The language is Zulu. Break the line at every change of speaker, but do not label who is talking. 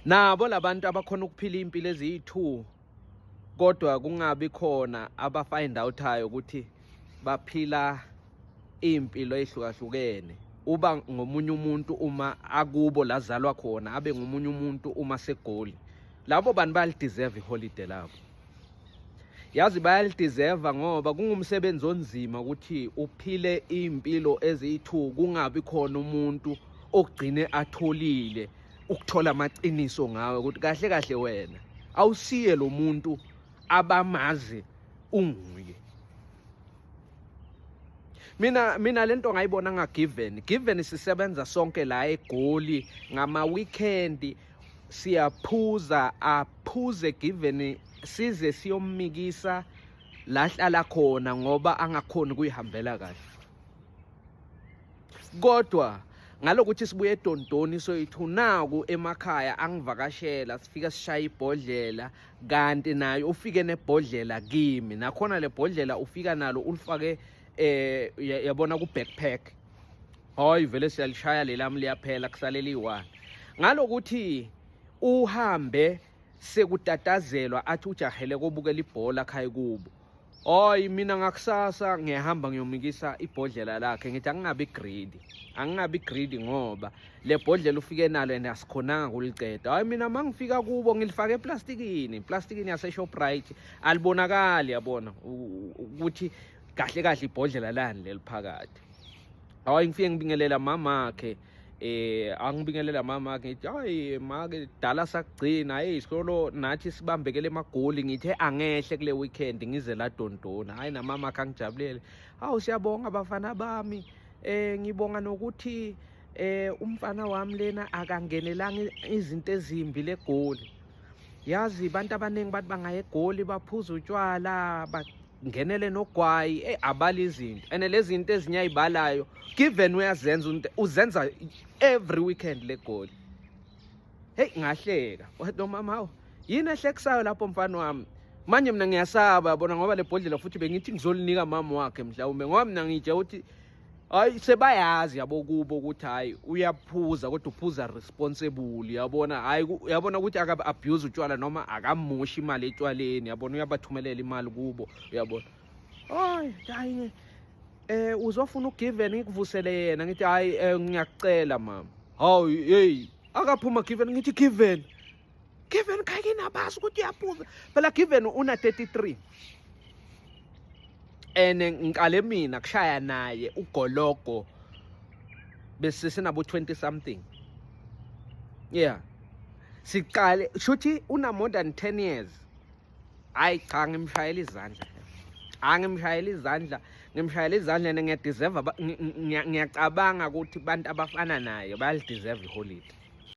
Nabo labantu abakhona ukuphila impilo eziyi-2 kodwa kungabi khona aba-find out-ayo ukuthi baphila iy'mpilo ey'hlukahlukene. Uba ngomunye umuntu uma akubo lazalwa khona, abe ngomunye umuntu uma seGoli. Labo bantu bayalideserve iholide labo. Yazi bayalideserve ngoba kungumsebenzi onzima ukuthi uphile iy'mpilo eziyi-2 kungabi khona umuntu ogcine atholile ukuthola amaqiniso ngawe ukuthi kahle kahle wena awusiye lo muntu abamazi unguye. Mina lento ngayibona nga Given. Given sisebenza sonke la eGoli ngama weekend, siyaphuza, aphuze Given size siyomikisa la hlala khona ngoba angakhoni kuyihambela kahle. Kodwa ngalokuthi sibuye eDondoni soyithu naku emakhaya angivakashela, sifika sishaya ibhodlela, kanti naye ufike nebhodlela kimi. Nakhona le bhodlela ufika nalo ulifake yabona ku backpack. Hayi vele siyalishaya lelami liyaphela, kusalela iyi-1. Ngalokuthi uhambe sekutatazelwa athi ujahele kobukela ibhola khaya kubo. Hayi mina ngakusasa ngiyahamba ngiyomikisa ibhodlela lakhe, ngithi angingabi greedy. Angingabi greedy ngoba le bhodlela ufike nalo and asikhonanga kuliceda. Hayi mina mangifika kubo ngilifake eplastikini, eplastikini yase Shoprite, alibonakali yabona ukuthi kahle kahle ibhodlela lani leliphakathi. Hayi ngifike ngibingelela mamakhe, angibingelela mama, ngithi hayi make dala sakugcina, hey isikolo nathi sibambekele emagoli, ngithe angehle kule weekend ngize la Dondona. Hayi namama akangijabulele, hawu siyabonga bafana bami, ngibonga nokuthi umfana wami lena akangenelanga izinto ezimbi legoli. Yazi abantu abaningi bathi bangaya eGoli baphuza utshwala bangenele nogwayi, abala izinto and lezi zinto ezinye ayibalayo Given uyazenza, uzenza every weekend legoli. Hey ngahleka, wathi no mama, hawu yini ehlekisayo lapho mfana wami? Manje mina ngiyasaba yabona ngoba le bhodlela futhi bengithi ngizolinika mama wakhe mhlawumbe, ngoba mina ngitshe ukuthi hayi sebayazi yabo kubo ukuthi hayi uyaphuza kodwa uphuza responsible yabona. Hayi uyabona ukuthi akabe abuse utshwala noma akamoshi imali etshwaleni yabona, uyabathumelela imali kubo uyabona. Hayi hayi uzofuna uGiven ngikuvusele yena, ngithi hayi ngiyakucela mama. Hawu hey akaphuma Given, ngithi Given Given khayini abazi ukuthi uyaphuza phela. Given una 33 ene ngiqale mina kushaya naye ugologo bese sinabo 20 something, yeah siqale shuthi una more than 10 years. Hayi cha ngimshayela izandla, angimshayela izandla, ngimshayela izandla and ngiyadeserve, ngiyacabanga ukuthi abantu abafana naye bayalideserve iholide.